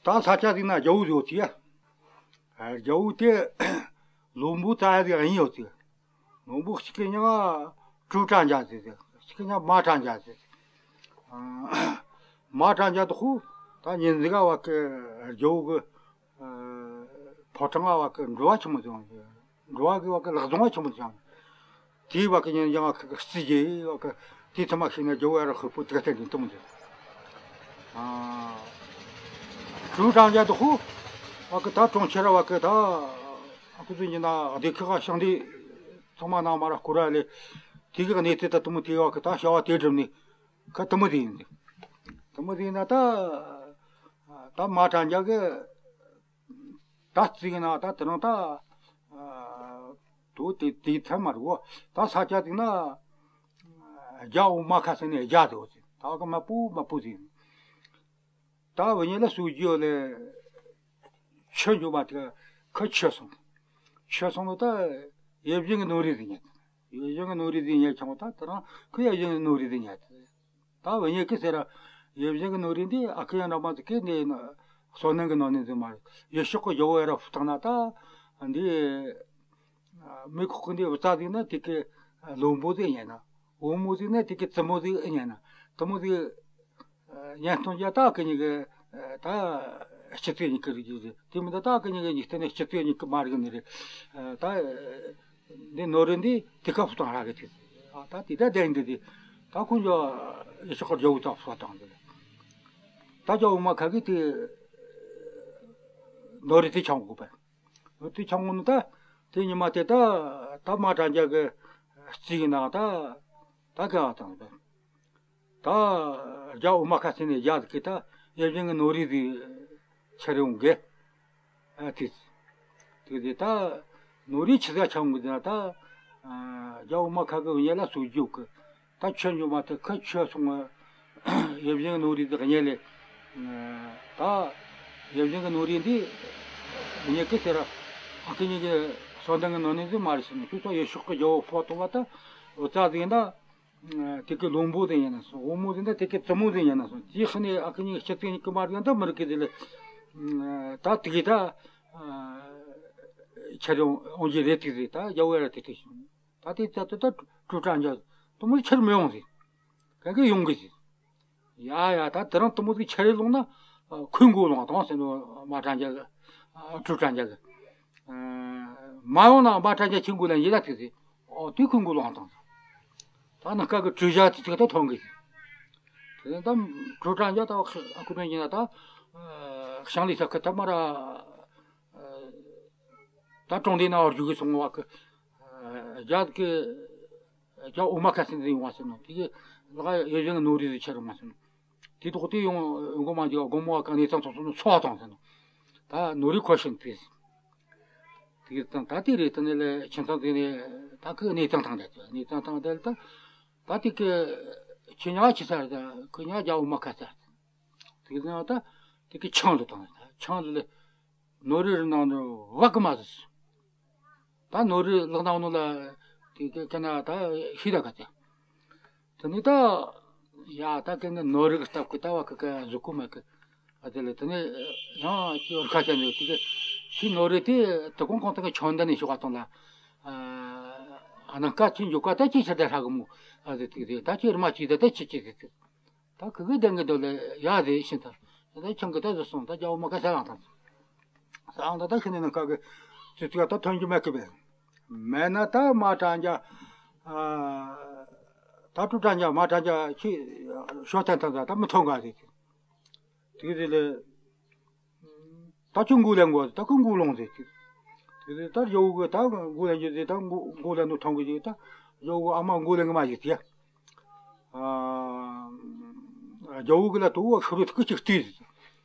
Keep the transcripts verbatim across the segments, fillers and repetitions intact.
ད་ས་ཆ་ཟིག་ན་རྒྱལ་བོ་ཡོད་དེ། རྒྱལ་བོ་དེ་བློན་པོ་ཙ་ཡ་ཟིག་གཉིས་ཡོད་དེ། བློན་པོ་གཅིག་གི་མྱིང་ང་ཀྲུའུ་ཀྲང་རྒྱལ་ཟེར་ཟེར། གཅིག་གི་མྱིང་ང་མ་ཀྲང་རྒྱལ་ཟེར། མ་ཀྲང་རྒྱལ་དེ་ཁོ་ད་ཉིན་ཟིག་ག་བ་གི་རྒྱལ་བོ་གི་ཕོ་བྲང་ང་བ་གི་འགྲུལ་བ་ཆེན་མོ་ཟིག་ཡོང་། འགྲུལ་བ་གི་བ་གི་ལག་རྫོང་བ་ཆེན་མོ་ཟིག་ཡོང་། དེའི་བ་གི་ཉིན་ཡང་བ་གི་རྩིས་རྒྱས་བ་གི་དེ་ཐ་མ་ཤེས་ན་རྒྱལ་བོ་ཨ་ར་ཧུ་པོ་དེ་ག་བསྟན་ནས་གཏོང་ཟིག། ཨ། ཀྲུའུ་ཀྲང་རྒྱལ་དེ་ཁོ་བ་གི་ད་གྲོང་ཁྱེར་བ་གི་ད་ཨ་ཁུ་ཚོ་ཉིན་ན་སྡེ་ཁག་ཞིང་སྡེ་ཚང་མ་ནང་མ་ར་སྐོར་ར་ལས་དེ་གི་གནས་ཚུལ་ད་དུ་མོ་དེ་བ་གི་ད་བྱ་བ་དེ་སྒྲུབ་ནས་ཁ་དུ་མོ་དེ་ཡིན། དུ་མོ་དེ་ཡིན་ན་ད་ད་མ་ཀྲང་རྒྱལ་གི་ད་རྩིས་ན་ད་དེ་རིང་ད་དོ་དེ་དེ་ཐལ་མ་རུ་ད་ས་ཆ་དེ་ན་རྒྱལ་བོ་མ་ཁ་ཟེར་ནས་རྒྱལ་དེ་བ་ཟེར། ད་གི་མ་པོ་མ་པོ་ཟེར། ད་བུ་ཉེ་ལ་སུ་རྒྱུ་ལས་ཆུ་འཇོག་མ་ཐག་ཁ་ཆུ་སོང་། ཆུ་སོང་ལ་ད་ཡབ་ཡིན་གི་ནོར་རི་ཟིག་ཉལ། ཡབ་ཡིན་གི་ནོར་རི་ཟིག་ཉལ་ཆང་ད་དེ་རིང་ཁོ་ཡབ་ཡིན་གི་ནོར་རི་ཟིག་ཉལ། ད་བུ་ཉེ་གི་ཟེར་ར་ཡབ་ཡིན་གི་ནོར་རི་འདི་ཨ་ཁུ་ཡང་འདྲ་མ་ཟིག་གི་འདི་བསོད་ནམས་གི་ནོར་ནི་ཟིག་མ་རེད། ཡུལ་ཕྱོགས་གི་རྒྱལ་བོ་ཡ་ར་ཧུ་བཏང་ན་ད་འདི་མི་ཁོག་གི་འདི་བུ་ཚ་ཟིག་ན་དེ་གི་བློན་པོ་ཟིག་ཉན་ན། བུ་མོ་ཟིག་ན་དེ་གི་བཙུན་མོ་ཟིག་ཉན་ན། བཙུན་མོ་ཟིག་ཉན་སྟོན་རྒྱ་ད་ཨ་ཁུ་གཉིས་གི་ད་སྤྱི་ཚོགས་གཉིས་ཀྱི་རིགས་རྒྱུད་རེད། དེ་མི་ད་ད་ཨ་ཁུ་གཉིས་གི་འཇིག་རྟེན་ནས་སྤྱི་ཚོགས་གཉིས་ཀྱི་མ་རིག་ནི་རེད། ད་འདི་ནོར་རི་འདི་དེ་ག་ཕུ་ཐང་ར་གི་དེ། ད་དེ་ད་དེ་འདི་དེ་ད་ཁོང་ཚོ་ཡུལ་ཕྱོགས་གི་རྒྱལ་བོ་ད་ཕུ་བཏང་འདི་ལ། ད་རྒྱལ་བོ་མ་ཁ་གི་དེ་ནོར་རི་དེ་ཆང་གོ་པ། ནོར་རི་དེ་ཆང་གོ་ནི་ད་དེ་ཉི་མ་དེ་ད་ད་མ་ཀྲང་རྒྱལ་གི་རྩིས་ནང་ད་ད་ག་བ་དང་ད། ད་རྒྱལ་བོ་མ་ཁ་ཟེར་ནས་རྒྱལ་གི་ད་ཡབ་ཡིན་གི་ནོར་རི་དེ་ཆ་རེ་འོང་གི། ཨ་དེ་དེ་དེ་ད་ནོར་རི་ཆི་ཟ་ཆང་གི་ད་ད་རྒྱལ་བོ་མ་ཁ་གི་བུ་ཉེ་ལ་སུ་རྒྱུ་གི། ད་ཆུ་འཇོག་མ་ཐག་ཁ་ཆུ་སོང་། ཡབ་ཡིན་གི་ནོར་རི་དེ་ཉལ་ལེ། ད་ཡབ་ཡིན་གི་ནོར་རི་འདི་ཉལ་གི་ཟེར་ར་ཨ་ཁུ་གཉིས་གི་བསོད་ནམས་གི་ནོར་ནི་ཟིག་མ་རེད་ཟེར་ནས་ཁྱོད་ཚོ་ཡུལ་ཕྱོགས་གི་རྒྱལ་བོ་ཕོ་ཏོ་བ་ད་འུ་ཚ་ཟིག་ཡིན་ད། དེ་གི་བློན་པོ་ཟིག་ཡིན་ན་སོང་། བུ་མོ་ཟིག་ད་དེ་གི་བཙུན་མོ་ཟིག་ཡིན་ན་སོང་། དེ་ཁ་ནས་ཨ་ཁུ་གཉིས་སྤྱི་ཚོགས་གཉིས་ཀྱི་མ་རེད་ཡང་ད་མི་རིགས་གི་དེ་ལ་ད་དེ་གི་ད་ཆ་རེ་འོང་རྒྱུ་རེད་དེ་ཟེར། ད་རྒྱལ་བོ་ཡ་ར་དེ་དེ་བྱུང་། ད་དེ་ད་དེ་ད་ཀྲུའུ་ཀྲང་རྒྱལ་དུ་མོ་ཆར་མི་ཡོང་ཟིག། གན་གི་ཡོང་གི་ཟིག། ཡ་ཡ་ད་དེ་རིང་དུ་མོ་ཟིག་ཆར་རེ་ལོང་ན་ཁོའི་མགོ་ལོང་བཏང་ཟེར་ནོ། མ་ཀྲང་རྒྱལ་གི་ཀྲུའུ་ཀྲང་རྒྱལ་གི། མ་ཡོང་ན་མ་ཀྲང་རྒྱལ་ཁྱི་མགོ་ལ་ཡི་ལ་ཐུག་ཟིག། ཨོ་དེ་ཁོའི་མགོ་ལོང་བཏང་ཟིག། ད་ནི་སྐབས་གི་ཀྲུའུ་ཞྭ་དེ་ཚིག་ད་ཐོན་གི་ཟིག། དེ་ནི་ད་ཀྲུའུ་ཀྲང་རྒྱལ་ད་ཁོ་ནི་ཡིན་ན་ད་ཞང་ལི་ས་ཁ་ད་མ་ར་ད་གྲོང་སྡེ་ན་བར་རྒྱུག་གི་སོང་བ་གི། རྒྱ་གི་རྒྱ་འོ་མ་ཁ་སེང་ཟིག་ཡོང་བ་ཟེར་ནོ། དེ་གི་ལག་ཡོད་བཞིན་ནོར་རི་ཟིག་ཆེ་རུ་མ་ཟེར་ནོ། དེ་ཐོག་དེ་ཡོང་འགོ་མ་འཇོག་དགོང་མོ་བ་ག་གནས་ཚང་ཚོགས་སོང་ནོ་ཚོ་བ་དང་ཟེར་ནོ། ད་ནོར་རི་ཁོ་ཤིན་ཏེ་ཟེར། དེ་གི་ད་ད་དེ་རེད། དེ་ནས་ལས་ཁྱིམ་ཚང་དེ་ནས་ད་ཁོ་གནས་ཚང་ཐང་དེ་གནས་ཚང་ཐང་དེ་ད་ད་དེ་གི་ཁྱི་ཉག་ཆི་ས་རེད། ད་ཁོ་ཉག་རྒྱ་འོ་མ་ཁ་ས་རེད། དེ་ན་ད་དེ་གི་ཆང་ལ་དང་། ཆང་ལ་ནོར་རི་རི་ནང་ནོ་བ་གི་མ་ཟིག། ད་ནོར་རི་ལག་ནང་ནོ་ལ་དེ་གི་ཀ་ན་ད་ཤི་ད་ག་ཏེ། དེ་ནི་ད་ཡ་ད་གི་ནི་ནོར་རི་གི་སྟབས་གི་ད་བ་གི་ག་གཟུགས་ཀུ་མ་གི། ཨ་དེ་ལ་དེ་ནི་ཡང་ཅི་བར་ཁ་ཅན་ནི་དེ་གི་ཤི་ནོར་རི་དེ་དེ་གོང་གོང་ད་གི་ཆང་ད་ནི་ཤོག་ག་དང་ལ། ཨ་ནང་ཀ་ཅི་འཇུག་ག་ད་ཅི་ཆ་ད་ཧྲ་གི་མོ། ཨ་དེ་དེ་དེ་ད་ཅི་རི་མ་ཅི་ད་ད་ཅི་ཅི་དེ་དེ། ད་ཁི་གི་ལྡན་གི་འདུག་ལེ། ཡ་རེད་ཤིན་ཐལ། ད་ཆང་གི་ད་བཟོ་སོང་། ད་རྒྱ་འོ་མ་ག་ས་ལངས་ཐལ། ས་ལངས་ད་ད་ཤི་ནས་ནང་ཀ་གི་ཙི་ཙི་ད་ཐོན་རྒྱུ་མེད་གི་བས། མེད་ན་ད་མ་ཀྲང་རྒྱལ། ཨ་ད་ཀྲུའུ་ཀྲང་རྒྱལ་མ་ཀྲང་རྒྱལ་ཁྱི་ཤོ་ཐན་ཐན་ད་ད་མི་ཐོན་ག་རེད། དེ་དེ་ལས། ད་ཁྱོད་མགོ་ལེན་དགོས། ད་ཁོ་མགོ་ལོང་ཟེར་གི། དེ་དེ་ད་རྒྱལ་བོ་གི་ད་མགོ་ལེན་རྒྱུ་ཟེར། ད་མགོ་མགོ་ལེན་དུ་ཐོན་གི་ཟེར། ད་རྒྱལ་བོ་གི་ཨ་མ་མགོ་ལེན་གི་མ་ཟེར་གི། ཨ་རྒྱལ་བོ་གི་ལ་དུ་བ་ཤི་རུ་ཐུག་གི་ཅིག་བལྟས་ཟེར།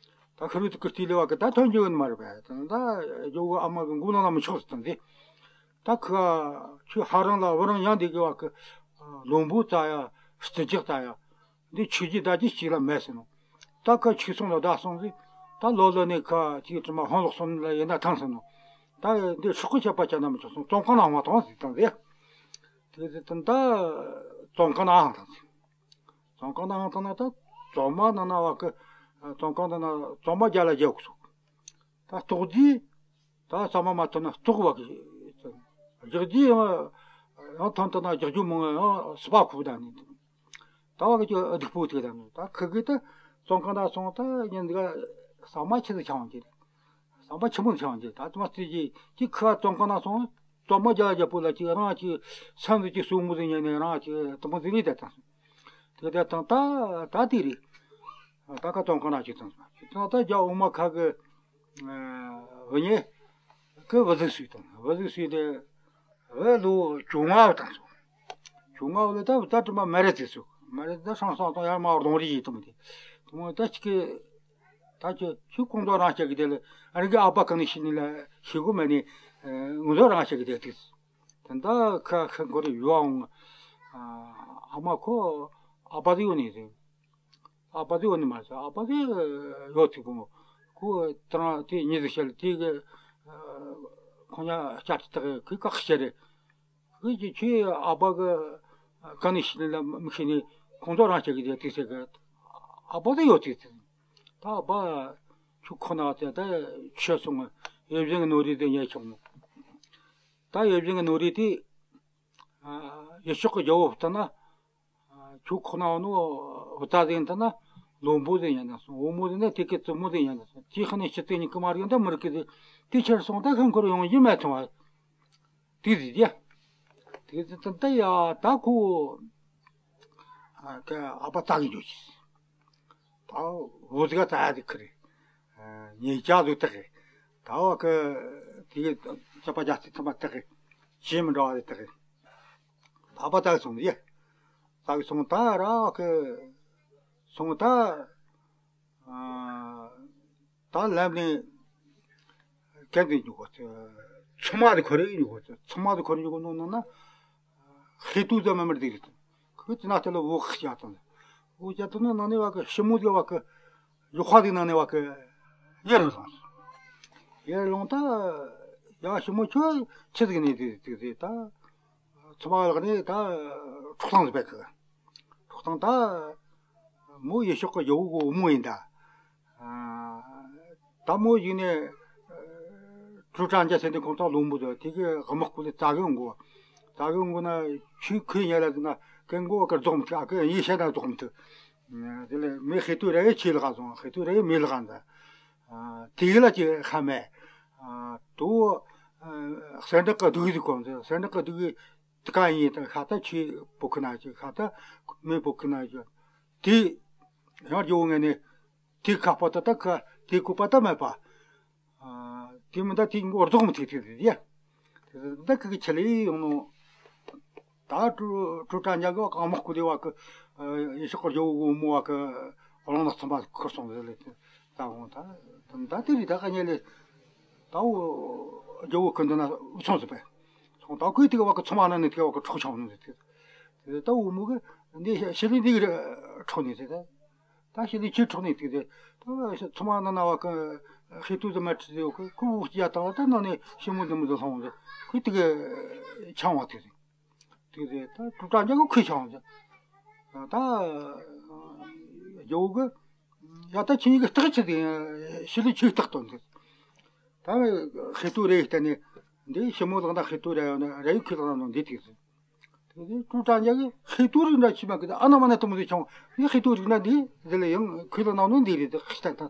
ད་ཤི་རུ་ཐུག་གི་བལྟས་ལེ་བ་གི་ད་ཐོན་རྒྱུ་ཡོད་ནི་མ་རེད་པས། ད་ད་རྒྱལ་བོ་གི་ཨ་མ་གི་མགོ་ལོང་ན་མི་ཆོག་ཟེར་དང་ཟེར། ད་ཁོ་ཁྱོད་ཧ་རང་ལ་བུ་རང་ཡང་འདི་གི་བ་གི་བློན་པོ་ཙ་ཡ་རྩིས་རྒྱག་ཙ་ཡ། འདི་ཆོས་རྒྱུད་ཟླ་རྒྱུད་ཅིག་ལ་མེད་ཟེར་ནོ། ད་ཁ་ཆོས་སོང་ལ་བདག་སོང་ཟིག། ད་ལོ་ལོ་ནས་ཁ་ཅིག་དྲི་མ་ཧོན་ལོག་སོང་ལ་ཡིན་ན་ཐང་ཟེར་ནོ། ད་འདི་སྲོག་གི་ཆད་པ་བཅད་ན་མི་ཆོག་སོང་། བཙོན་ཁང་ནང་ང་ཐོང་ཟིག་དང་ཟེར། དེ་ཟེར་དུས་ད་བཙོན་ཁང་ནང་ཐང་ཟིག། བཙོན་ཁང་ནང་ཐང་ན་ད་བཙོན་མ་ནང་ན་བ་གི་ བཙོན་ཁང་དེ་ན་བཙོན་པ་བརྒྱ་ལ་བརྒྱ་ཡོད་སོང་། ད་ལྟོགས་རྒྱུ་ད་ཟ་མ་མ་ཐོན་ན་ལྟོགས་པ་གི། རྒྱག་རྒྱུ་ཡང་ཡང་ཐོན་ཐོན་ན་རྒྱག་རྒྱུ་མང་ང་ཡང་སྲིད་པ་ཁུག་ད་ནི། ད་བ་གི་ཅི་སྡུག་པོ་ཐུག་ད་ནི། ད་ཁི་གི་ད་བཙོན་ཁང་ན་སོང་ད་ཉིན་འདི་ག་ཟ་མ་ཆི་ཟིག་ཆང་གི། ཟ་མ་ཆི་མོ་ཆང་གི། ད་དུ་མ་རྩེ་གི་ཅི་ཁི་བ་བཙོན་ཁང་ན་སོང་། བཙོན་མ་རྒྱ་རྒྱ་པོ་ལ་ཅི་རང་ཅི་སེམས་ཟིག་ཅི་སྲུ་མོ་ཟིག་ཉན་ནས་རང་ཅི་དུ་མོ་ཟིག་རེད་ད་དང་། དེ་ད་དང་ད་ད་དེ་རེད། ད་ཁ་བཙོན་ཁང་ན་ཅི་དང་སོང་། ཅི་དང་ད་རྒྱ་འོ་མ་ཁ་གི་བུ་ཉེ་གི་བུ་ཟིག་སུས་དང་བུ་ཟིག་སུས་དེ་བུ་ལོ་བཅོ་ལྔ་བ་དང་སོང་། བཅོ་ལྔ་བ་ལ་ད་ད་དྲི་མ་མ་རེད་ཟེར་སོང་། མ་རེད་ད་ཧྲང་སང་ཙང་ཡར་མ་རྡུང་རེས་ཡིན་དུ་མི་དེ་དུ་མོ་ད་ཅི་གི་ད་ཁྱོད་ཁྱོད་ཁོང་ཚོ་རང་བཤད་གི་དེ་ལ་ཨ་རི་གི་ཨ་ཕ་གང་ནས་ཤི་ནི་ལ་ཤི་གོ་མ་ནི་ང་ཚོ་རང་བཤད་གི་དེ་དུས། དེ་འདྲ་ཁ་ཁ་འགོར་ཡོང་། ཨ་མ་ཁོ་ཨ་ཕ་དེ་ཡོད་ནི་རེད། ཨ་ཕ་དེ་ཡོད་ནི་མ་ཟད་ཨ་ཕ་དེ་ཡོད་ཐུག་གོ། ཁོ་དེ་རང་དེ་ཉིད་དུ་བཤད་དེ་གི་ཁོང་ཉ་བསྐྱར་དུ་དག་གི་ཁག་ཤེས་རེད། ཁོས་ཀྱི་ཁྱོས་ཨ་ཕ་གི་ག་ནས་ཤི་ནི་ལ་མི་ཤི་ནི་ཁོང་ཚོ་རང་བཤད་གི་དེ་དུས་ཟེར་གི། ཨ་ཕ་དེ་ཡོད་དུས་ད་ཨ་ཕ་ཁྱོད་ཁོ་ན་དེ་ད་ཆོས་སོང་ཡེ་བཞིན་གི་ནོར་རིགས་དེ་ཉེ་ཆུང་ནོ། ད་ཡེ་བཞིན་གི་ནོར་རིགས་དེ་ཡུལ་ཕྱོགས་གི་རྒྱལ་པོ་ལྟ་ན། ཁྱོད་ཁོ་ན་ནོ་བུ་ཚ་ཟིག་ཡིན་ད་ན་བློན་པོ་ཟིག་ཡིན་ན་སོང་། བུ་མོ་ཟིག་ན་དེ་གི་བཙུན་མོ་ཟིག་ཡིན་ན་སོང་། དེའི་ཁ་ནས་ཕྱི་ཚེ་གཉིས་ཀ་མ་རིག་ད་མི་རིག་གི་ཟིག་དེ་ཕྱིར་སོང་ད་ཤིང་འཁོར་ཡོང་ཡིན་མེད་ཐོང་བ། དེ་ཟིག་ཡ། དེ་ཟིག་ད་ཡ་ད་ཁོ་ཨ་ཁ་ཨ་ཕ་ཙག་གི་འཇོག་གི། ད་བུ་ཟིག་ག་ད་ཡ་དེ་ཁི་རེད། ཉེ་ཅག་ཟིག་ད་གི། ད་བ་ཁི་དེ་གི་ཅ་པ་ཅ་སི་ཐ་མ་ད་གི། ཅི་མི་འདྲ་བ་ཟིག་ད་གི། ད་ཨ་ཕ་ཙག་སོང་ཡ། ཙག་སོང་ད་ར་ཁི་སོང་ད། ཨ་ད་ལམ་ནས་གན་དེ་འཇུག་གོ། ཚོད་མ་དེ་ཁོ་རེ་འཇུག་གོ། ཚོད་མ་དེ་ཁོ་རེ་འཇུག་གོ་ནོ་ནོ་ན་ཤེས་ཏུ་ཙམ་མ་མར་དེ་རེད། ཁོས་ཙི་ན་དེ་ལ་བོ་ཁ་བྱ་དང་། བོ་བྱ་དང་ནོ་ནང་ནས་བ་གི་ཞི་མོ་དེ་བ་གི་ཡོ་ཁ་དེ་ནང་ནས་བ་གི་ཡར་ལོང་སོང་། ཡར་ལོང་ད་ཡ་ཞི་མོ་ཁྱོད་ཆི་ཟིག་ནས་དེ་དེ་དེ་ད། ཚོ་མ་ལག་ནས་ད་འཕྲོག་ཐང་ཟིག་པའི་གི། འཕྲོག་ཐང་ད་མོ་ཡེ་ཤོག་གི་ཡོ་གོ་མོ་ཡིན་ད། ད་མོ་ཡིན་ནས་ཀྲུ་ཀྲང་རྒྱ་ཆེན་དེ་ཁོང་ཚོ་ལུང་བུ་དུ་དེ་གི་དམག་ཁུལ་ཙག་གི་འགོ། ཙག་གི་འགོ་ན་ཆུ་ཁོས་ཉལ་ལ་དུ་ན་ཀན་གོ་གི་རྫོགས་མི་ཐུབ། ཨ་ཀི་ཡིན་བཤད་ན་རྫོགས་མི་ཐུབ། དེ་ལས་མི་ཧེ་ཏུ་ར་ཡི་ཆེ་ལ་ག་སོང་ཧེ་ཏུ་ར་ཡི་མེ་ལ་ག་འདི། དེ་ལ་ཅི་ཧ་མེད། དོ་སེར་འབྲག་གི་སྡུག་ཡིག་གོ་འདི་སེར་འབྲག་གི་སྡུག་ཡིག་དེ་ག་ཡིན་དང་ཤ་ད་ཆུ་བོ་ཁུ་ན་ཅི་ཤ་ད་མེ་བོ་ཁུ་ན་ཅི། དེ་ཡང་རྒྱུ་ངས་ནི་དེ་ཁ་པ་ད་ད་ཁ་དེ་ཁུ་པ་ད་མེད་པ། དེ་མི་ད་དེ་མགོ་རྫོགས་མི་ཐེག་ཐེག་དེ་ཡ། ད་ཁི་གི་ཆེ་ལེ་ཡོང་ནོ། ད་ཀྲུ་ཀྲུ་ཀྲང་རྒྱ་གི་དམག་ཁུལ་ལས་བ་གི་ཡེ་ཤོག་གི་རྒྱལ་པོ་བུ་མོ་བ་གི་གླང་ནག་ཚང་མ་ཁུར་སོང་ཟེར་ལེ། ད་འོང་ད་ད་དེ་རི་ད་ག་ཉེ་ལེ། ད་འོ་རྒྱལ་པོ་ཁུར་འདི་ན་སོང་ཟེར་པས། སོང་ད་ཁོས་དེ་ག་བ་གི་ཚང་མ་ན་ནི་དེ་ག་བ་གི་འཕྲོག་ཆོག་ནི་ཟེར་ཏེ། ད་བུ་མོ་གི་འདི་ཤི་ལི་འདི་གི་འཕྲོག་ནི་ཟེར་ད། ད་ཤི་ལི་ཆི་འཕྲོག་ནི་དེ་ཟེར། ད་ཚང་མ་ན་ན་བ་གི་ཧེ་ཏུ་ཟེར་མ་ཁྲི་ཟེར་གི་ཁོ་བུ་གཅིག་ཡ་དང་ད་ན་ནི་ཤི་མོ་འདི་མོ་ཟེར་སོང་ཟེར། ཁོས་དེ་གི་ཆང་བ་དེ་ཟེར། དེ་རེད། ད་ཀྲུ་ཀྲང་རྒྱ་གི་ཁོས་ཆང་ཟེར། ད་རྒྱལ་པོ་གི་ཡ་ད་ཁྱེད་གཉིས་ཀྱི་རྟགས་ཅི་ཟིག་ཡིན། ཤི་ལི་ཆོས་རྟགས་སྟོན་ཟེར། ད་ཧེ་ཏུ་རེ་བལྟས་ནས་འདི་ཞི་མོ་ལག་ན་ཧེ་ཏུ་རེ་ཡོད་ན་རེ་ཡུ་ཁོས་ལག་ན་ནོ་འདི་དེ་ཟེར། དེ་ནས་ཀྲུ་ཀྲང་རྒྱ་གི་ཧེ་ཏུ་རིགས་འདྲ་ཆི་མ་གི་ད་ཨ་ན་མ་ན་དུ་མོ་ཟེར་ཆང་ནི་ཧེ་ཏུ་རིགས་འདྲ་འདི་ཟེར་ལ་ཡང་ཁོས་ལག་ན་ནོ་འདི་རེད་ཟེར་ཁ་ཤས་ད།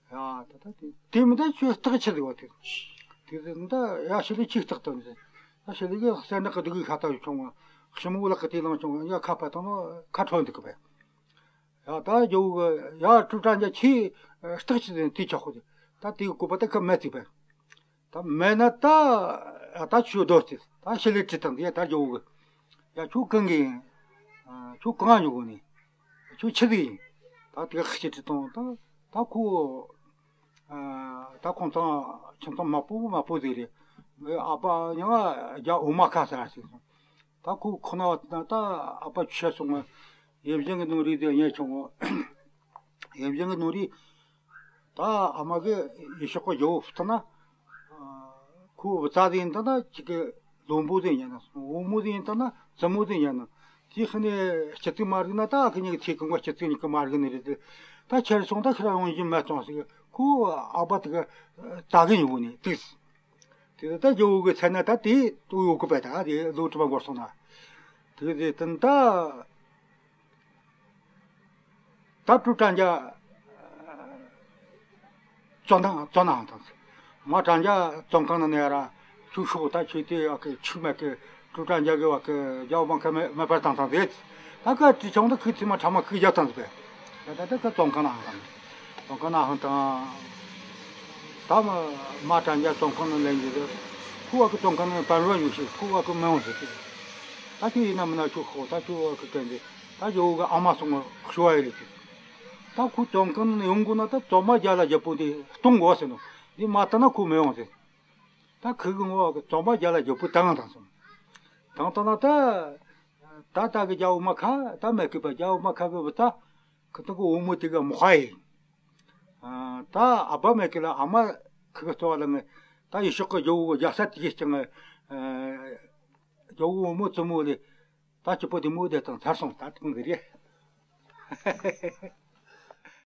ཡ་ད་ད་དེ་དེ་མི་ད་ཁྱོད་རྟགས་ཆི་ཟིག་བ་དེ། དེ་ཟེར་ད་ཡ་ཤི་ལི་ཆོས་རྟགས་སྟོན་ཟེར། ད་ཤི་ལི་གི་སེར་ནག་གི་སྡུག་གི་ཤ་ད་ཡོད་ཆུང་བ། ཞི་མོ་ལག་གི་དེ་ལང་ཆུང་ཡ་ཁ་པ་དང་ནོ་ཁ་ཁྲོ་འདུག་གི་པས། ཡ་ད་ཇོ་བོ་གི་ཡ་ཀྲུ་ཀྲང་རྒྱ་ཆི་རྟགས་ཆི་ཟིག་དེ་ཆོག་གོ་དེ། ད་དེ་གི་བཀོད་པ་ད་ཁ་མེད་ཐིག་པས། ད་མེད་ན་ད་ཡ་ད་ཁྱོད་སྡོད་དེ་ད་ཤི་ལི་ཁྲིད་དང་དེ་ཡ་ད་ཇོ་བོ་གི་ཡ་ཁྱོད་གང་གི་ཡིན། ཁྱོད་གང་ཉོ་གོ་ནི། ཁྱོད་ཆི་ཟིག་ཡིན། ད་དེ་ག་ཁྱི་ཁྲིད་དང་ད་ད་ཁོ་ད་ཁོང་ཚང་ཁྱིམ་ཚང་མ་པོ་མ་པོ་ཟིག་རེད། ཨ་ཕ་ཉང་རྒྱ་འོ་མ་ཁ་ཟེར་ཟིག་སོང་། ད་ཁོ་ཁོ་ན་བ་ད་ད་ཨ་ཕ་ཆུ་སོང་ངམ། ཡེ་བཞིན་གི་ནོ་རི་དེ་ཉེ་ཆུང་ངམ། ཡེ་བཞིན་གི་ནོ་རི། ད་ཨ་མ་གི་ཡེ་ཤོག་གི་ཇོ་བོ་ཕུ་ཐ་ན། ཁོ་བུ་ཚ་དེ་ཡིན་ད་ན་ཅིག་གི་བློན་པོ་དེ་ཡིན་ན་བུ་མོ་དེ་ཡིན་ད་ན་བཙུན་མོ་དེ་ཡིན་ན། དེ་ཧི་ནས་སྐྱིད་ཚིག་མ་རིག་ན། ད་ཁི་གཉིས་ཀྱི་ཐེ་གི་ངོ་སྐྱིད་ཚིག་གཉིས་ཀྱི་མ་རིག་ནི་རེད། ད་ཁྱེར་སོང་། ད་ཁྱེར་ཡོང་བཞིན་མ་སོང་ཟིག་ཁོ་ཨ་ཕ་དེ་གི་ད་གི་ཉོ་ནི་དུས། དེ་ད་ཇོ་བོ་གི་མཚན་ན་ད་དེ་ཏུ་ཡོད་གི་པས། ད་དེ་ལོ་དྲུག་པ་འགོར་སོང་ན། དེ་དེ་དེ་ད། ད་ཀྲུ་ཀྲན་ཇ་བཙོན་ནང་བཙོན་ནང་བཏང་། མ་ཀྲན་ཇ་བཙོན་ཁང་ནང་ནས་ར་ཁྱོད་ཤོག་ད་ཁྱོད་དེ་ཡག་གི་ཆུ་མེད་གི། ཀྲུ་ཀྲན་ཇ་གི་བ་གི་རྒྱ་བོ་མ་ཁ་མེ་མེ་པར་བཏང་བཏང་ཟེར། ད་ཀ་ཏི་ཆུང་ད་ཁུ་ཚི་མ་ཁྲ་མ་ཁུ་རྒྱག་བཏང་ཟེར། ད་ད་ད་ཀ་བཙོན་ཁང་ནང་བཏང་། བཙོན་ཁང་ནང་བཏང་། ད་མ་མ་ཀྲན་ཇ་བཙོན་ཁང་ནང་ལེན་གྱི་ཟེར། ཁུ་བ་གི་བཙོན་ཁང་ནང་པར་རོ་ཡོད་ཤི། ཁུ་བ་གི་མི་ཡོང་ཟེར་གི། ད་ཁྱོད་ཡིན་ན་མིན་ན་ཁྱོད་ཤོག་ད་ཁྱོད་བ་གི་གན་ཟེར། ད་ཇོ་བོ་གི་ཨ་མ་སོང་ངོ་ཤི་བ་ཡི་རེད་ཟེར། ད་ཁོ་བཙོན་ཁང་ནས་ཡོང་དགོས་ན་ད་བཙོན་པ་རྒྱ་ལ་རྒྱལ་པོ་དེ་གཏོང་དགོས་ཟེར་ནོ། འདི་མ་བཏང་ན་ཁོ་མི་ཡོང་ཟེར། ད་ཁི་གི་ངོ་བ་གི་བཙོན་པ་རྒྱ་ལ་རྒྱལ་པོ་བཏང་བཏང་སོང་། བཏང་བཏང་ན་ད་ད་ད་གི་རྒྱ་བོ་མ་ཁ་ད་མེད་གི་པ། རྒྱ་བོ་མ་ཁ་གི་བུ་ད་ཁི་ད་གི་བུ་མོ་དེ་གི་མོ་ཧ་ཡི། ད་ཨ་ཕ་མེད་གི་ལ་ཨ་མ་ཁི་གི་གཙོ་བ་ལ་ངས་ད་ཡུལ་ཤོག་གི་ཇོ་བོ་གི་རྒྱ་ས་དེ་གི་ཅང་ཇོ་བོ་བུ་མོ་བཙུན་མོ་ལས། ད་སྐྱིད་པོ་དེ་མོ་དེ་དང་ཚར་སོང་། ད་ཐུང་གི་རེད།